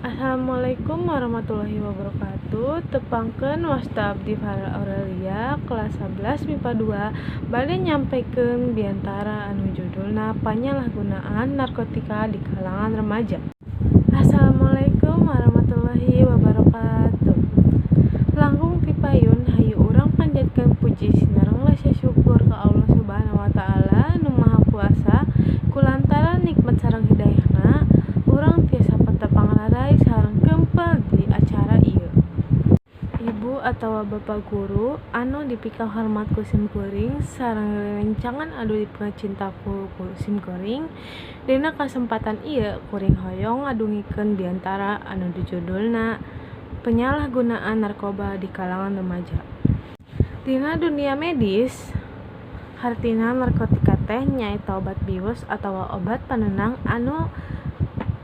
Assalamualaikum warahmatullahi wabarakatuh. Tepangkeun, wasta abdi Farah Aurelia, kelas 11 MIPA 2, bade nyampaikan biantara anu judulna Penyalahgunaan Narkotika di Kalangan Remaja. Assalamualaikum warahmatullahi wabarakatuh. Langkung ti payun, hayu urang panjatkeun puji sinareng rasa syukur ka Allah Subhanahu wa Taala nu Maha Kuasa, kulantaran nikmat sareng hidayahna urang tiasa patepang raray sareng kempel di acara ieu. Ibu atawa Bapak guru anu dipikahormat ku simkuring sareng rerencangan anu dipikacinta ku simkuring, dina kasempatan ieu kuring hoyong ngadugikeun biantara anu judulna Penyalahgunaan Narkoba di Kalangan Remaja. Dina dunia medis, hartina narkotika teh nyaeta obat bius atawa obat panenang anu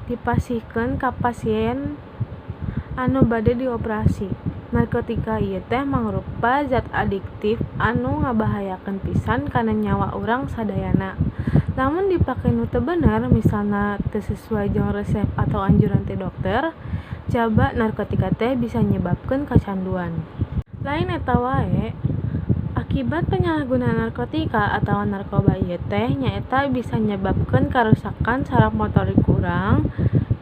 dipasihkeun ka pasien anu bade dioperasi. Narkotika ieu teh mangrupa zat adiktif anu ngabahayakeun pisan kana nyawa urang sadayana. Lamun dipake nu teu bener, misalna teu sesuai jeung resep atau anjuran ti dokter, jaba narkotika teh bisa nyebabkeun kacanduan. Lain eta wae, akibat penyalahgunaan narkotika atawa narkoba ieu teh nyaeta bisa nyebabkeun karusakan saraf motorik urang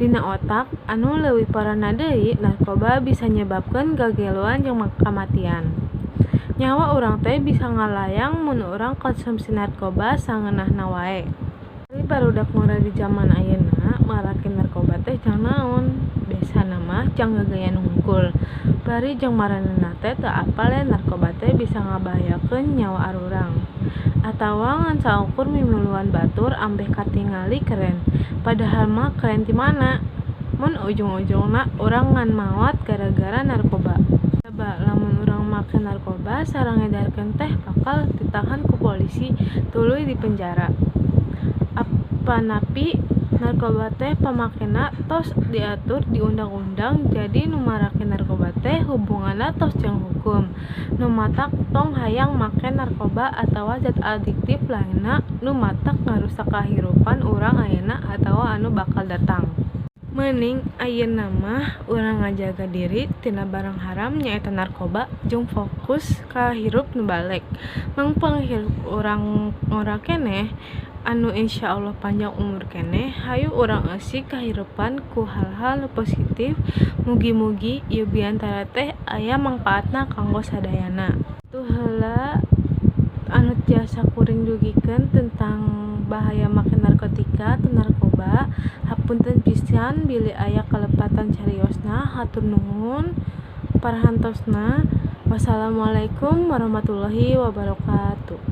dina otak. Anu leuwih parahna deui, narkoba bisa nyebabkeun gageloan jeung kamatian. Nyawa urang teh bisa ngalayang mun urang konsumsi narkoba sangeunahna wae. Ari barudak ngora di jaman ayeuna marake narkoba teh jang naon? Biasana mah jang gagayaan hungkul. Bari jeung maranehna teh teu apal yen narkoba teh bisa ngabahayakeun nyawa arurang. Atawa ngan saukur mimiluan batur ambeh katingali keren. Padahal mah keren ti mana mun ujung-ujungna urang ngan maot gara-gara narkoba. Coba lamun urang make narkoba sareng ngedarkeun teh bakal ditahan ku polisi tuluy dipenjara. Apanapi narkoba teh pamakena tos diatur di undang-undang, jadi nu marake narkoba teh hubunganna tos jeung hukum. Nu matak tong hayang make narkoba atawa zat adiktif lainna nu matak ngarusak kahirupan urang ayeuna atawa anu bakal datang. Meuning ayeuna mah urang ngajaga diri tina barang haram, nyaeta narkoba, jeung fokus ka hirup nu baleg. Mangpang hirup urang ngora keneh anu insyaallah panjang umur keneh, hayu urang eusi kahirupan ku hal-hal nu positif. Mugi-mugi ieu biantara teh aya mangpaatna kanggo sadayana. Kitu heula anu tiasa kuring dugikeun tentang bahaya make narkotika atau narkoba. Hapunten pisan bilih aya kalepatan cariosna. Hatur nuhun parahantosna. Wassalamualaikum warahmatullahi wabarakatuh.